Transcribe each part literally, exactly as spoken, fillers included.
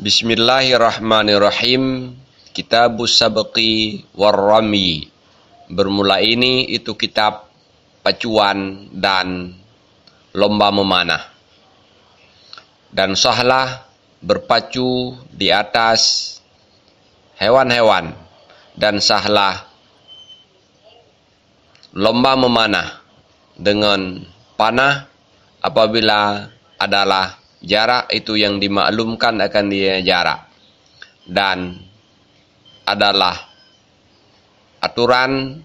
Bismillahirrahmanirrahim. Kitabus sabqi war ramyi. Bermula ini itu kitab pacuan dan lomba memanah. Dan sahlah berpacu di atas hewan-hewan, dan sahlah lomba memanah dengan panah apabila adalah jarak itu yang dimaklumkan akan dia jarak, dan adalah aturan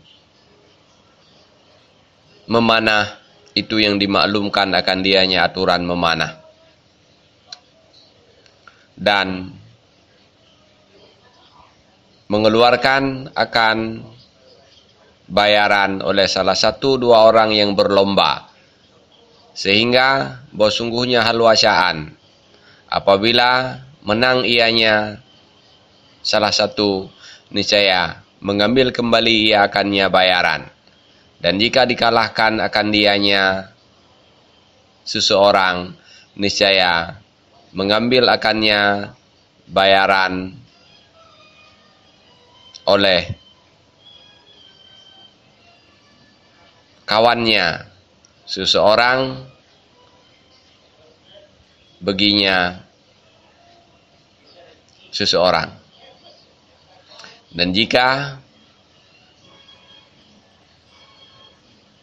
memanah itu yang dimaklumkan akan dianya aturan memanah, dan mengeluarkan akan bayaran oleh salah satu dua orang yang berlomba, sehingga bahwa sungguhnya hal wasaan, apabila menang ianya salah satu, niscaya mengambil kembali ia akannya bayaran, dan jika dikalahkan akan dianya seseorang, niscaya mengambil akannya bayaran oleh kawannya seseorang, baginya seseorang. Dan jika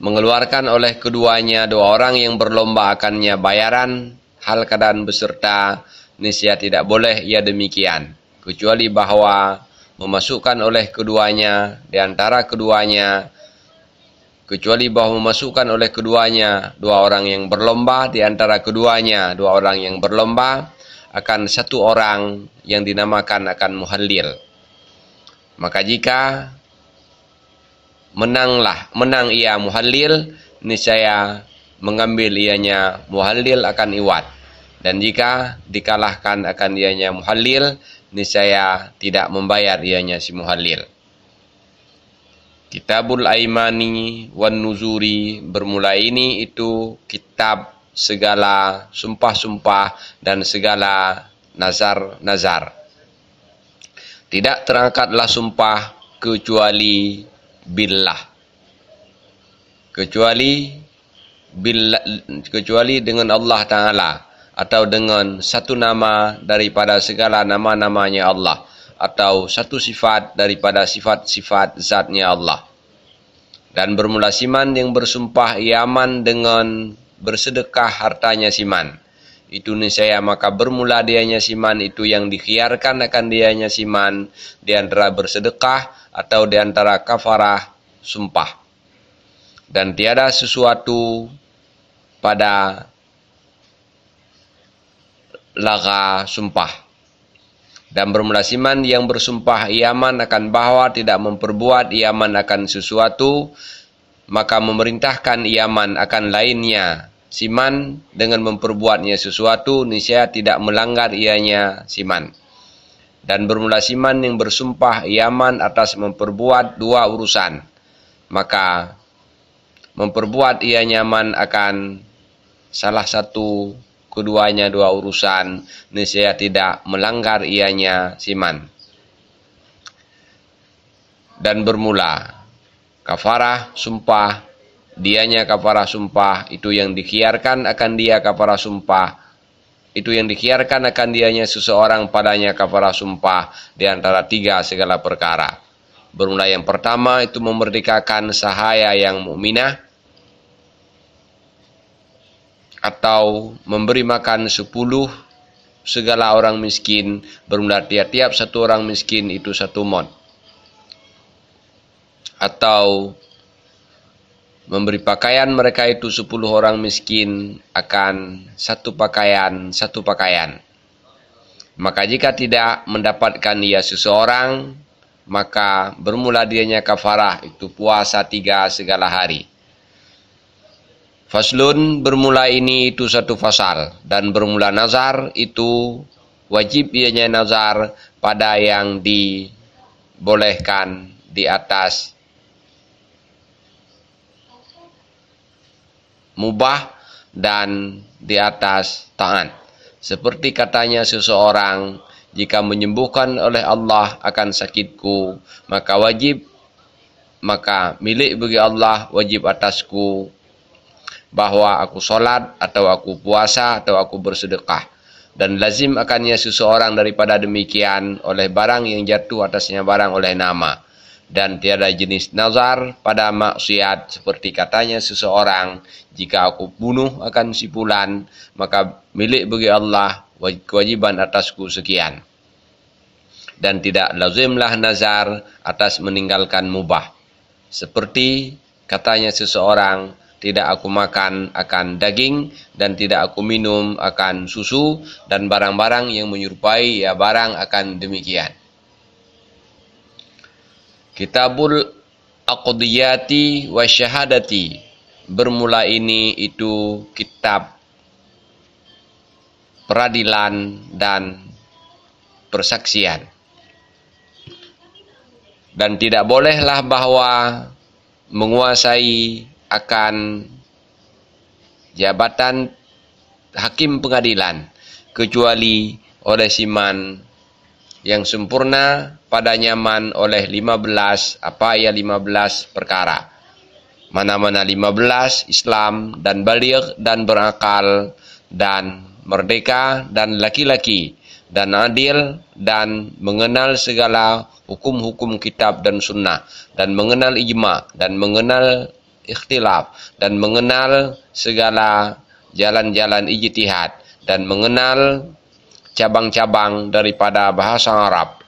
mengeluarkan oleh keduanya dua orang yang berlomba akannya bayaran hal keadaan beserta, niscaya tidak boleh ia demikian, kecuali bahwa memasukkan oleh keduanya di antara keduanya, kecuali bahwa memasukkan oleh keduanya dua orang yang berlomba di antara keduanya dua orang yang berlomba akan satu orang yang dinamakan akan muhallil. Maka jika menanglah, menang ia muhallil, niscaya mengambil ianya muhallil akan iwat. Dan jika dikalahkan akan ianya muhallil, niscaya tidak membayar ianya si muhallil. Kitabul Aimani wan Nuzuri, bermula ini itu kitab segala sumpah-sumpah dan segala nazar-nazar. Tidak terangkatlah sumpah kecuali billah. Kecuali billah, kecuali dengan Allah Ta'ala, atau dengan satu nama daripada segala nama-namanya Allah, atau satu sifat daripada sifat-sifat zatnya Allah. Dan bermula siman yang bersumpah iaman dengan bersedekah hartanya siman. Itu niscaya maka bermula dianya siman itu yang dikhiarkan akan dianya siman di antara bersedekah atau di antara kafarah sumpah. Dan tiada sesuatu pada lagha sumpah. Dan bermula siman yang bersumpah iaman akan bahwa tidak memperbuat iaman akan sesuatu, maka memerintahkan iaman akan lainnya siman dengan memperbuatnya sesuatu, niscaya tidak melanggar ianya siman. Dan bermula siman yang bersumpah iaman atas memperbuat dua urusan, maka memperbuat ia nyaman akan salah satu keduanya dua urusan, niscaya tidak melanggar ianya siman. Dan bermula kafarah sumpah, dianya kafarah sumpah, itu yang dikhiarkan akan dia kafarah sumpah, itu yang dikhiarkan akan dianya seseorang padanya kafarah sumpah di antara tiga segala perkara. Bermula yang pertama itu memerdekakan sahaya yang mukminah, atau memberi makan sepuluh segala orang miskin, bermula tiap-tiap satu orang miskin itu satu mot, atau memberi pakaian mereka itu sepuluh orang miskin akan satu pakaian, satu pakaian. Maka jika tidak mendapatkan ia seseorang, maka bermula dianya kafarah itu puasa tiga segala hari. Faslun, bermula ini itu satu fasal, dan bermula nazar itu wajib ianya nazar pada yang dibolehkan di atas mubah dan di atas taat. Seperti katanya seseorang, jika menyembuhkan oleh Allah akan sakitku, maka wajib, maka milék bagi Allah wajib atasku bahwa aku salat atau aku puasa atau aku bersedekah. Dan lazim akannya seseorang daripada demikian oleh barang yang jatuh atasnya barang oleh nama. Dan tiada jenis nazar pada maksiat seperti katanya seseorang, "Jika aku bunuh akan si fulan, maka milék bagi Allah waj-, kewajiban atasku sekian." Dan tidak lazimlah nazar atas meninggalkan mubah. Seperti katanya seseorang, "Tidak aku makan akan daging dan tidak aku minum akan susu," dan barang-barang yang menyerupai ya barang akan demikian. Kitabul Aqdiyati wa Syahadati. Bermula ini itu kitab peradilan dan persaksian. Dan tidak bolehlah bahwa menguasai akan jabatan hakim pengadilan kecuali oleh siman yang sempurna padanya man oleh lima belas, apa ya, lima belas perkara. Mana-mana lima belas, Islam dan baligh dan berakal dan merdeka dan laki-laki dan adil dan mengenal segala hukum-hukum kitab dan sunnah dan mengenal ijma dan mengenal ikhtilaf dan mengenal segala jalan-jalan ijtihad dan mengenal cabang-cabang daripada bahasa Arab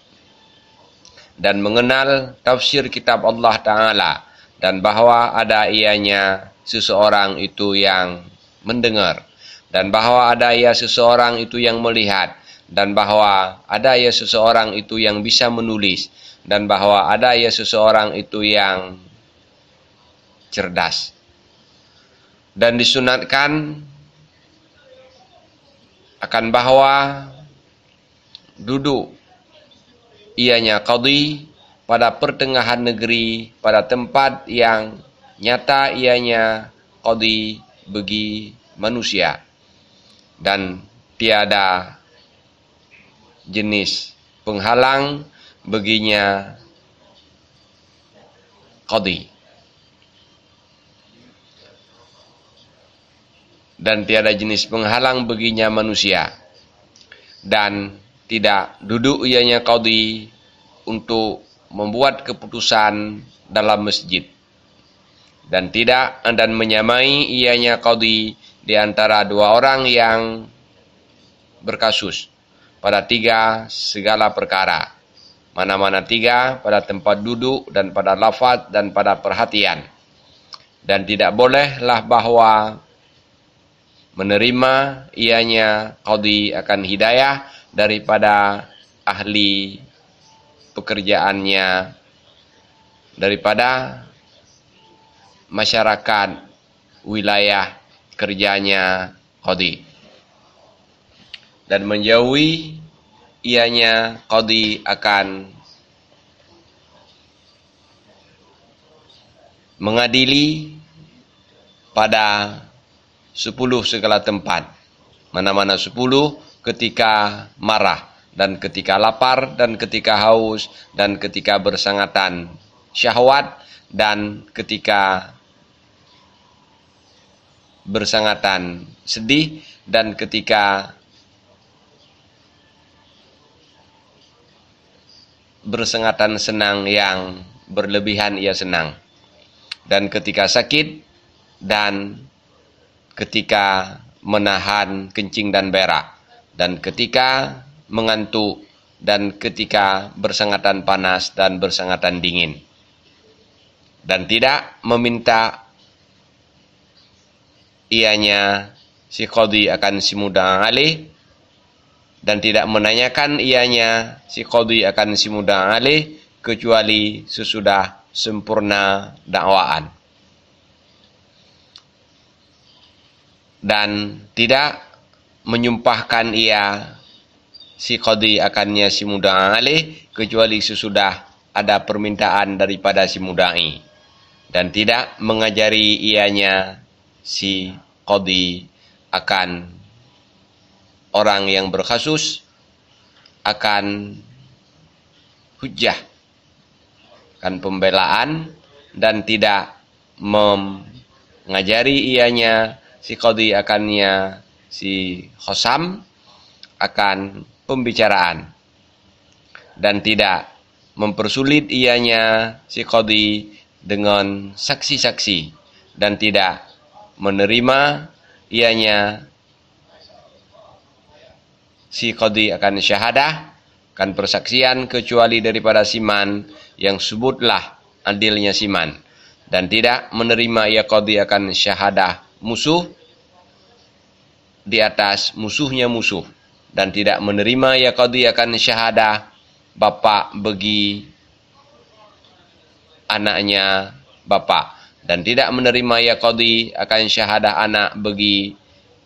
dan mengenal tafsir kitab Allah Ta'ala, dan bahwa ada ianya seseorang itu yang mendengar, dan bahwa ada ia seseorang itu yang melihat, dan bahwa ada ia seseorang itu yang bisa menulis, dan bahwa ada ia seseorang itu yang cerdas. Dan disunatkan akan bahwa duduk ianya qadhi pada pertengahan negeri, pada tempat yang nyata ianya qadhi bagi manusia, dan tiada jenis penghalang baginya qadhi. Dan tiada jenis penghalang baginya manusia, dan tidak duduk ianya qadhi untuk membuat keputusan dalam masjid, dan tidak, dan menyamai ianya qadhi di antara dua orang yang berkasus pada tiga segala perkara, mana-mana tiga, pada tempat duduk dan pada lafaz dan pada perhatian. Dan tidak bolehlah bahwa menerima ianya qadhi akan hidayah daripada ahli pekerjaannya, daripada masyarakat wilayah kerjanya qadhi, dan menjauhi ianya qadhi akan mengadili pada sepuluh segala tempat, mana-mana sepuluh, ketika marah, dan ketika lapar, dan ketika haus, dan ketika bersangatan syahwat, dan ketika bersangatan sedih, dan ketika bersangatan senang yang berlebihan ia senang, dan ketika sakit, dan ketika menahan kencing dan berak, dan ketika mengantuk, dan ketika bersangatan panas dan bersangatan dingin, dan tidak meminta ianya si qadhi akan si mudda'a alaih, dan tidak menanyakan ianya si qadhi akan si mudda'a alaih kecuali sesudah sempurna dakwaan, dan tidak menyumpahkan ia si qadhi akannya si mudda'a alaih kecuali sesudah ada permintaan daripada si mudda'i, dan tidak mengajari ianya si qadhi akan orang yang berkasus akan hujjah, akan pembelaan, dan tidak mengajari ianya si qadhi akannya si khosam akan pembicaraan, dan tidak mempersulit ianya si qadhi dengan saksi-saksi, dan tidak menerima ianya si qadhi akan syahadah, akan persaksian, kecuali daripada siman yang sebutlah adilnya siman, dan tidak menerima ia qadhi akan syahadah musuh di atas musuhnya musuh, dan tidak menerima ia qadhi akan syahadah bapak bagi anaknya bapak, dan tidak menerima ia qadhi akan syahadah anak bagi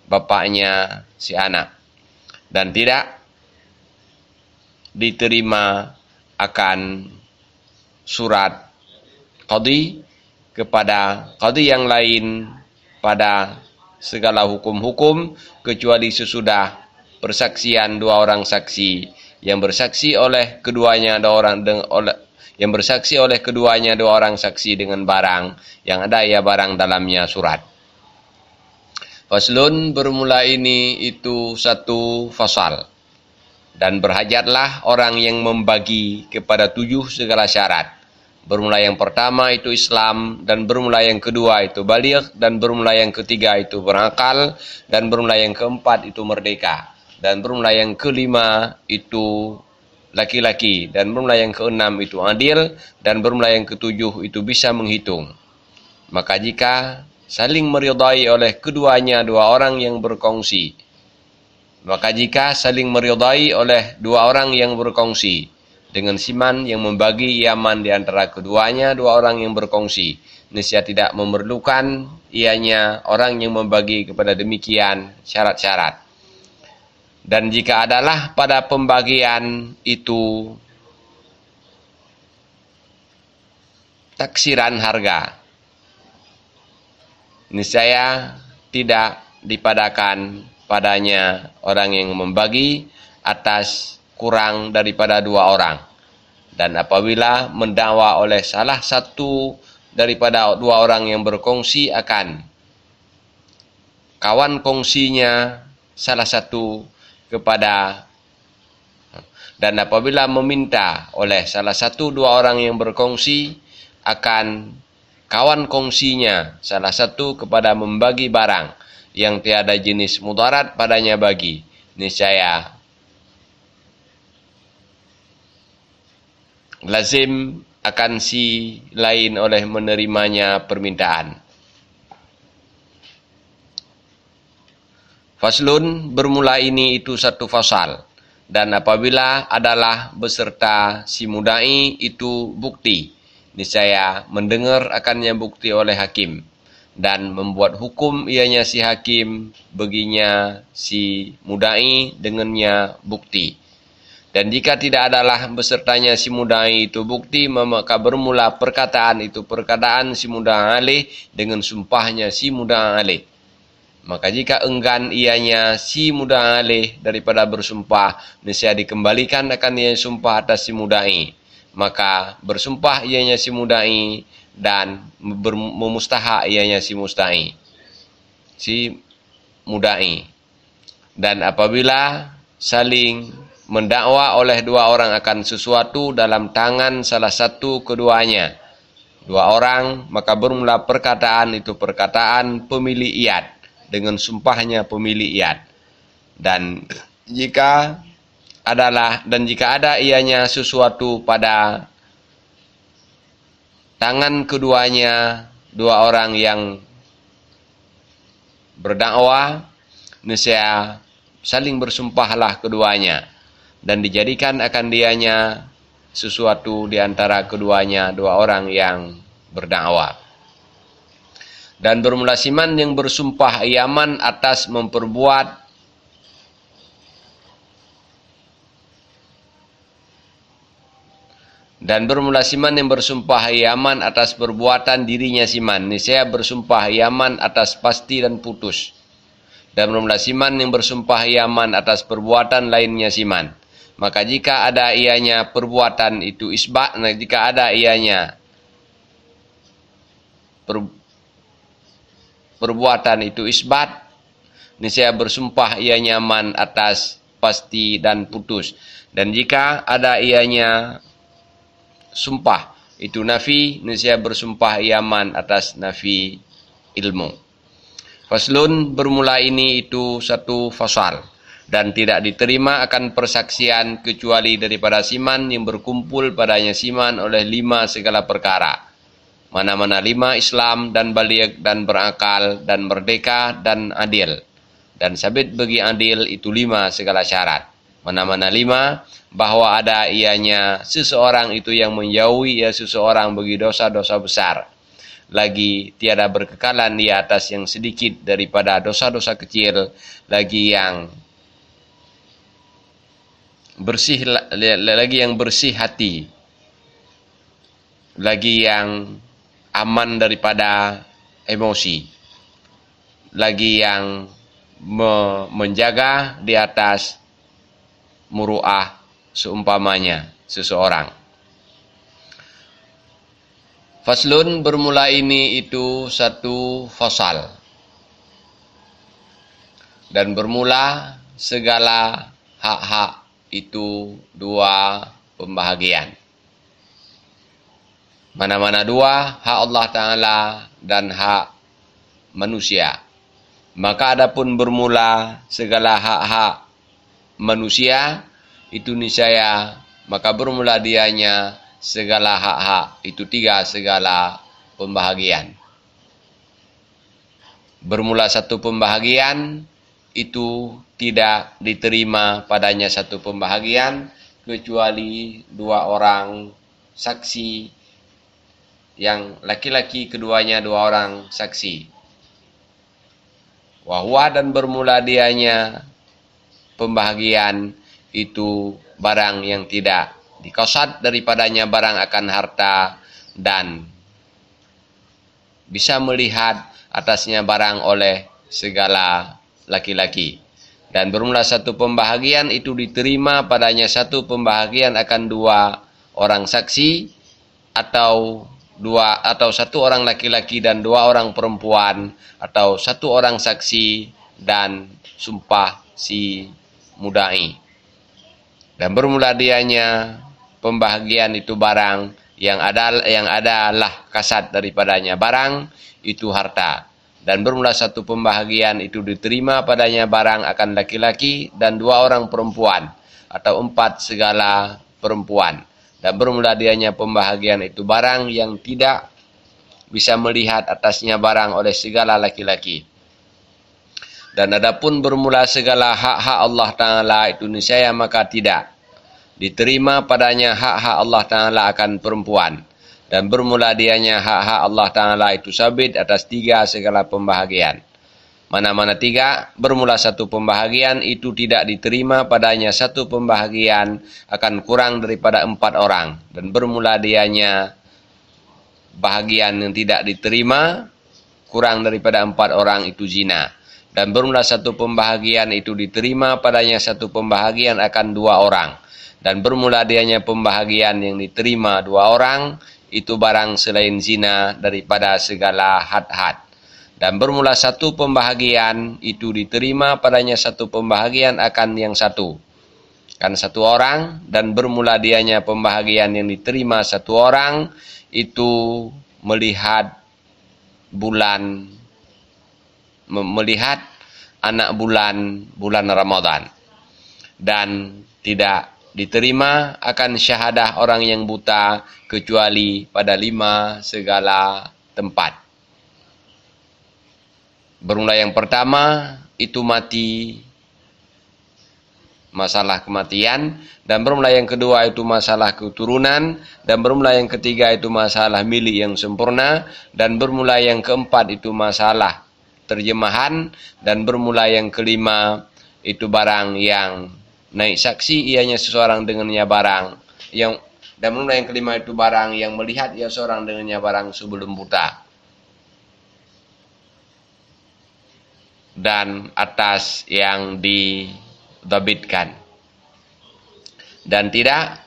bapaknya si anak, dan tidak diterima akan surat qadhi kepada qadhi yang lain pada segala hukum-hukum, kecuali sesudah persaksian dua orang saksi yang bersaksi oleh keduanya dua orang deng-, oleh, yang bersaksi oleh keduanya dua orang saksi dengan barang yang ada ia barang dalamnya surat. Faslun, bermula ini itu satu fasal. Dan berhajatlah orang yang membagi kepada tujuh segala syarat. Bermula yang pertama itu Islam, dan bermula yang kedua itu baligh, dan bermula yang ketiga itu berakal, dan bermula yang keempat itu merdeka, dan bermula yang kelima itu laki-laki, dan bermula yang keenam itu adil, dan bermula yang ketujuh itu bisa menghitung. Maka jika saling meridai oleh keduanya dua orang yang berkongsi, maka jika saling meridai oleh dua orang yang berkongsi dengan siman yang membagi iaman di antara keduanya dua orang yang berkongsi, niscaya tidak memerlukan ianya orang yang membagi kepada demikian syarat-syarat. Dan jika adalah pada pembagian itu taksiran harga, niscaya tidak dipadakan padanya orang yang membagi atas kurang daripada dua orang. Dan apabila mendakwa oleh salah satu daripada dua orang yang berkongsi akan kawan kongsinya salah satu kepada, dan apabila meminta oleh salah satu dua orang yang berkongsi akan kawan kongsinya salah satu kepada membagi barang yang tiada jenis mudarat padanya bagi, niscaya lazim akan si lain oleh menerimanya permintaan. Faslun, bermula ini itu satu fasal, dan apabila adalah beserta si mudai itu bukti, niscaya mendengar akannya bukti oleh hakim, dan membuat hukum ianya si hakim baginya si mudai dengannya bukti. Dan jika tidak adalah besertanya si mudai itu bukti, maka bermula perkataan itu perkataan si mudai alaih dengan sumpahnya si mudai alaih. Maka jika enggan ianya si mudai alaih daripada bersumpah, niscaya dikembalikan akan ianya sumpah atas si mudai. Maka bersumpah ianya si mudai dan ber-, memustahak ianya si mudai. Si mudai. Dan apabila saling mendakwa oleh dua orang akan sesuatu dalam tangan salah satu keduanya dua orang, maka bermula perkataan itu perkataan pemilik iat dengan sumpahnya pemilik iat. Dan jika adalah, dan jika ada ianya sesuatu pada tangan keduanya dua orang yang berdakwa, niscaya saling bersumpahlah keduanya, dan dijadikan akan dianya sesuatu di antara keduanya dua orang yang berdakwa. Dan bermula siman yang bersumpah iaman atas memperbuat Dan bermula siman yang bersumpah iaman atas perbuatan dirinya siman, niscaya bersumpah iaman atas pasti dan putus. Dan bermula siman yang bersumpah iaman atas perbuatan lainnya siman, Maka jika ada ianya perbuatan itu isbat, nah, jika ada ianya per-, perbuatan itu isbat, niscaya bersumpah ianya man atas pasti dan putus. Dan jika ada ianya sumpah itu nafi, niscaya bersumpah ia man atas nafi ilmu. Faslun, bermula ini itu satu fasal, dan tidak diterima akan persaksian kecuali daripada siman yang berkumpul padanya siman oleh lima segala perkara. Mana-mana lima: Islam dan baligh dan berakal dan merdeka dan adil. Dan sabit bagi adil itu lima segala syarat. Mana-mana lima: bahwa ada ianya seseorang itu yang menjauhi ia seseorang bagi dosa-dosa besar, lagi tiada berkekalan di atas yang sedikit daripada dosa-dosa kecil, lagi yang bersih la-, la-, lagi yang bersih hati, lagi yang aman daripada emosi, lagi yang me-, menjaga di atas muruah seumpamanya seseorang. Faslun, bermula ini itu satu fasal, dan bermula segala hak-hak itu dua pembahagian. Mana-mana dua: hak Allah Ta'ala dan hak manusia. Maka adapun bermula segala hak-hak manusia itu niscaya, maka bermula dianya segala hak-hak itu tiga segala pembahagian. Bermula satu pembahagian itu tidak diterima padanya satu pembahagian kecuali dua orang saksi, yang laki-laki keduanya dua orang saksi. Wahwa, dan bermula dianya pembahagian itu barang yang tidak dikasad daripadanya barang akan harta, dan bisa melihat atasnya barang oleh segala laki-laki. Dan bermula satu pembahagian itu diterima padanya satu pembahagian akan dua orang saksi, atau dua, atau satu orang laki-laki dan dua orang perempuan, atau satu orang saksi dan sumpah si mudai. Dan bermula dianya pembahagian itu barang yang ada, yang adalah kasad daripadanya barang itu harta. Dan bermula satu pembahagian itu diterima padanya barang akan laki-laki dan dua orang perempuan, atau empat segala perempuan. Dan bermula dianya pembahagian itu barang yang tidak bisa melihat atasnya barang oleh segala laki-laki. Dan adapun bermula segala hak-hak Allah Ta'ala itu niscaya maka tidak diterima padanya hak-hak Allah Ta'ala akan perempuan. Dan bermula dianya hak-hak Allah Ta'ala itu sabit atas tiga segala pembahagian. Mana-mana tiga: bermula satu pembahagian itu tidak diterima padanya satu pembahagian akan kurang daripada empat orang, dan bermula dianya bahagian yang tidak diterima kurang daripada empat orang itu zina. Dan bermula satu pembahagian itu diterima padanya satu pembahagian akan dua orang, dan bermula dianya pembahagian yang diterima dua orang itu barang selain zina daripada segala had-had. Dan bermula satu pembahagian itu diterima padanya satu pembahagian akan yang satu, kan satu orang, dan bermula dianya pembahagian yang diterima satu orang itu melihat bulan, me-, melihat anak bulan, bulan Ramadan. Dan tidak diterima akan syahadah orang yang buta kecuali pada lima segala tempat. Bermula yang pertama itu mati, masalah kematian, dan bermula yang kedua itu masalah keturunan, dan bermula yang ketiga itu masalah milik yang sempurna, dan bermula yang keempat itu masalah terjemahan, dan bermula yang kelima itu barang yang naik saksi ianya seseorang dengannya barang yang, dan bermula yang kelima itu barang yang melihat ia seorang dengannya barang sebelum buta. Dan atas yang didabitkan. Dan tidak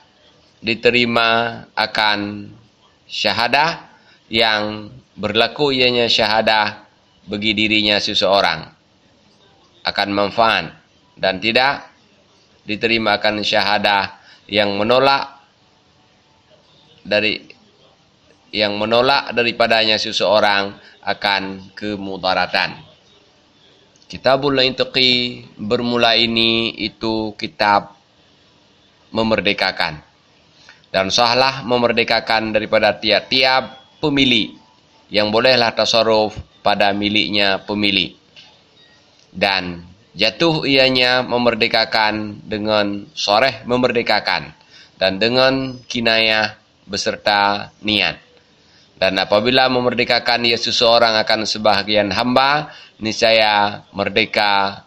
diterima akan syahadah yang berlaku ianya syahadah bagi dirinya seseorang akan manfaat, dan tidak diterima akan syahadah yang menolak dari, yang menolak daripadanya seseorang akan kemudaratan. Kitabul Itqi bermula ini itu kitab memerdekakan, dan sahlah memerdekakan daripada tiap-tiap pemilik yang bolehlah tasaruf pada miliknya pemilik, dan jatuh ianya memerdekakan dengan soreh memerdekakan dan dengan kinayah beserta niat. Dan apabila memerdekakan ia seseorang akan sebahagian hamba, niscaya merdeka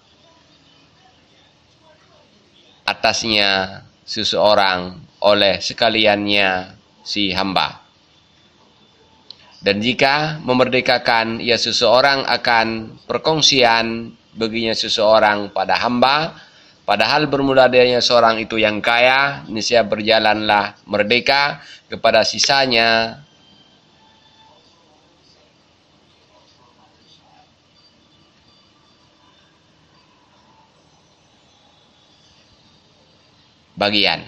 atasnya seseorang oleh sekaliannya si hamba. Dan jika memerdekakan ia seseorang akan perkongsian baginya seseorang pada hamba, padahal bermula darinya seorang itu yang kaya, niscaya berjalanlah merdeka kepada sisanya bagian.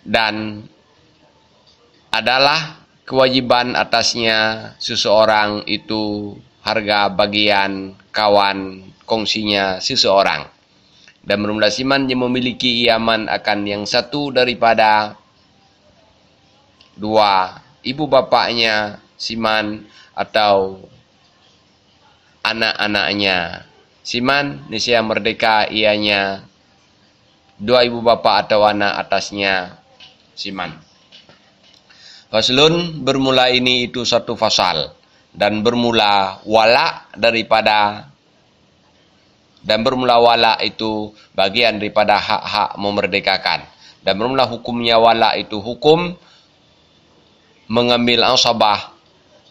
Dan adalah kewajiban atasnya seseorang itu harga bagian kawan kongsinya seseorang. Dan bermula siman dia memiliki iaman akan yang satu daripada dua ibu bapaknya siman atau anak-anaknya siman, niscaya merdeka ianya dua ibu bapa atau anak atasnya siman. Faslun, bermula ini itu satu fasal, dan bermula wala daripada, dan bermula wala itu bagian daripada hak-hak memerdekakan, dan bermula hukumnya wala itu hukum mengambil asabah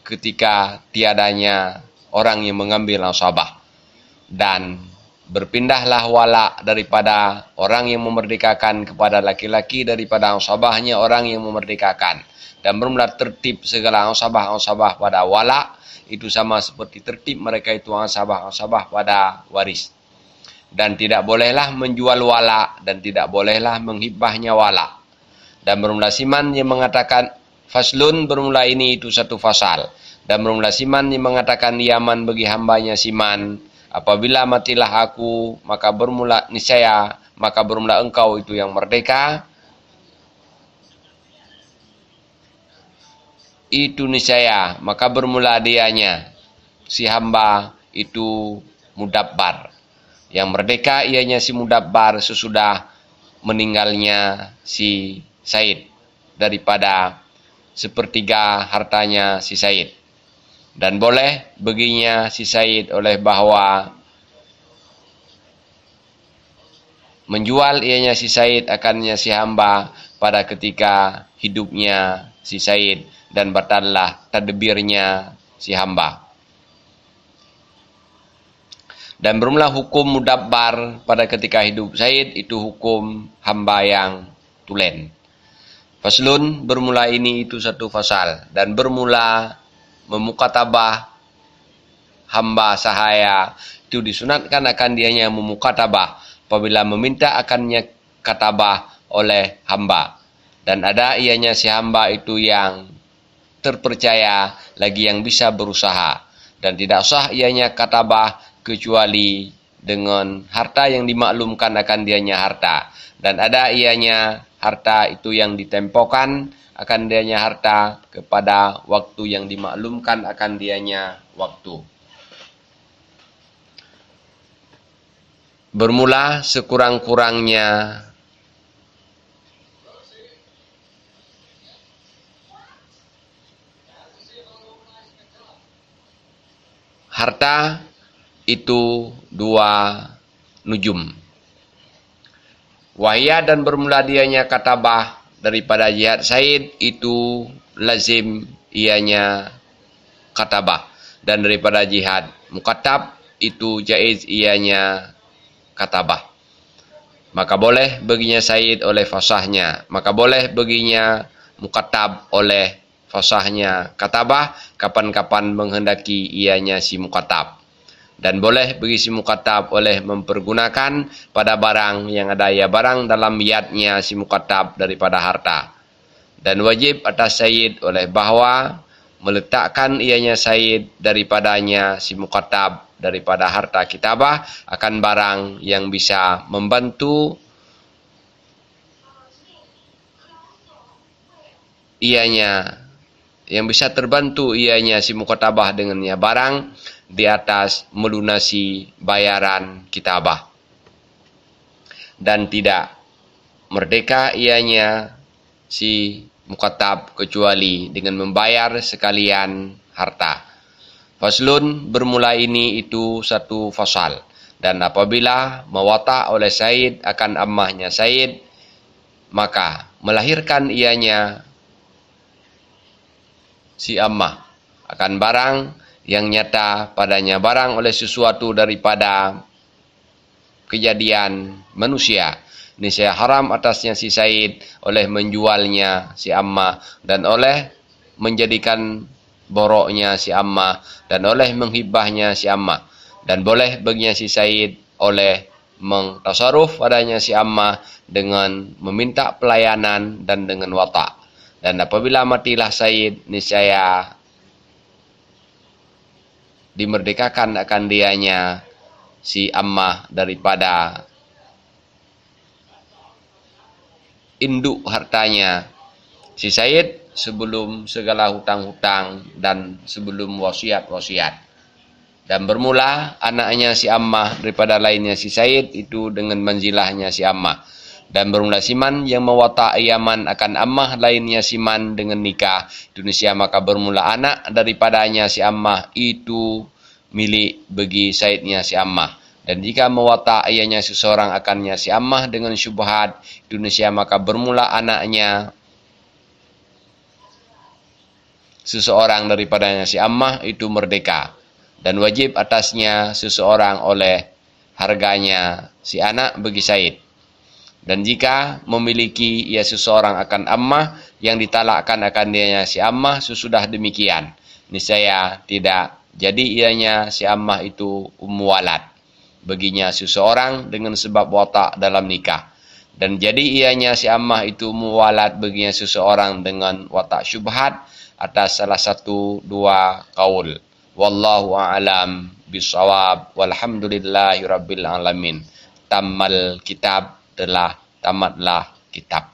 ketika tiadanya orang yang mengambil asabah. Dan berpindahlah wala daripada orang yang memerdekakan kepada laki-laki daripada asabahnya orang yang memerdekakan. Dan bermula tertib segala asabah-asabah pada wala itu sama seperti tertib mereka itu asabah-asabah pada waris. Dan tidak bolehlah menjual wala dan tidak bolehlah menghibahnya wala. Dan bermula siman yang mengatakan, faslun, bermula ini itu satu fasal. Dan bermula siman yang mengatakan iaman bagi hambanya siman, apabila matilah aku, maka bermula niscaya, maka bermula engkau itu yang merdeka, itu niscaya, maka bermula dianya si hamba itu mudabbar. Yang merdeka ianya si mudabbar sesudah meninggalnya si said daripada sepertiga hartanya si said. Dan boleh baginya si said oleh bahwa menjual ianya si said akannya si hamba pada ketika hidupnya si said, dan batallah tadbirnya si hamba. Dan bermula hukum mudabbar pada ketika hidup said itu hukum hamba yang tulen. Faslun, bermula ini itu satu fasal, dan bermula memukatabah hamba sahaya itu disunatkan akan dianya memukatabah apabila meminta akannya katabah oleh hamba, dan ada ianya si hamba itu yang terpercaya lagi yang bisa berusaha, dan tidak sah ianya katabah kecuali dengan harta yang dimaklumkan akan dianya harta, dan ada ianya harta itu yang ditempokan akan dianya harta kepada waktu yang dimaklumkan akan dianya waktu. Bermula sekurang-kurangnya harta itu dua nujum. Wahia, dan bermula dianya katabah daripada jihad said itu lazim ianya katabah, dan daripada jihad mukatab itu jaiz ianya katabah. Maka boleh baginya sayyid oleh fasahnya, maka boleh baginya mukatab oleh fasahnya katabah, kapan-kapan menghendaki ianya si mukatab. Dan boleh bagi si mukatab oleh mempergunakan pada barang yang ada ia barang dalam yadnya si mukatab daripada harta. Dan wajib atas sayyid oleh bahwa meletakkan ianya sayyid daripadanya si mukatab daripada harta kitabah akan barang yang bisa membantu ianya, yang bisa terbantu ianya si mukatabah dengannya barang di atas melunasi bayaran kitabah. Dan tidak merdeka ianya si mukatab kecuali dengan membayar sekalian harta. Faslun, bermula ini itu satu fasal. Dan apabila mewatak oleh sayyid akan amahnya sayyid, maka melahirkan ianya si amah akan barang yang nyata padanya barang oleh sesuatu daripada kejadian manusia. Niscaya haram atasnya si sayyid oleh menjualnya si amah dan oleh menjadikan boroknya si amah dan oleh menghibahnya si amah. Dan boleh baginya si sayyid oleh mengtasaruf padanya si amah dengan meminta pelayanan dan dengan watak. Dan apabila matilah sayyid, niscaya dimerdekakan akan dianya si amah daripada induk hartanya si sayyid sebelum segala hutang-hutang dan sebelum wasiat-wasiat. Dan bermula anaknya si amah daripada lainnya si sayyid itu dengan manzilahnya si amah. Dan bermula siman yang mewatak iaman akan amah lainnya siman dengan nikah, itu niscaya maka bermula anak daripadanya si amah itu milik bagi sayyidnya si amah. Dan jika mewatak ianya seseorang akannya si amah dengan syubhat, itu niscaya maka bermula anaknya seseorang daripadanya si amah itu merdeka, dan wajib atasnya seseorang oleh harganya si anak bagi sayyid. Dan jika memiliki ia seseorang akan amah yang ditalakkan akan dianya si amah sesudah demikian, niscaya tidak jadi ianya si amah itu ummu walad baginya seseorang dengan sebab watak dalam nikah. Dan jadi ianya si amah itu ummu walad baginya seseorang dengan watak syubhat atas salah satu dua kaul. Wallahu a'lam bishawab. Walhamdulillahi rabbil alamin. Tammal kitab, telah tamatlah kitab.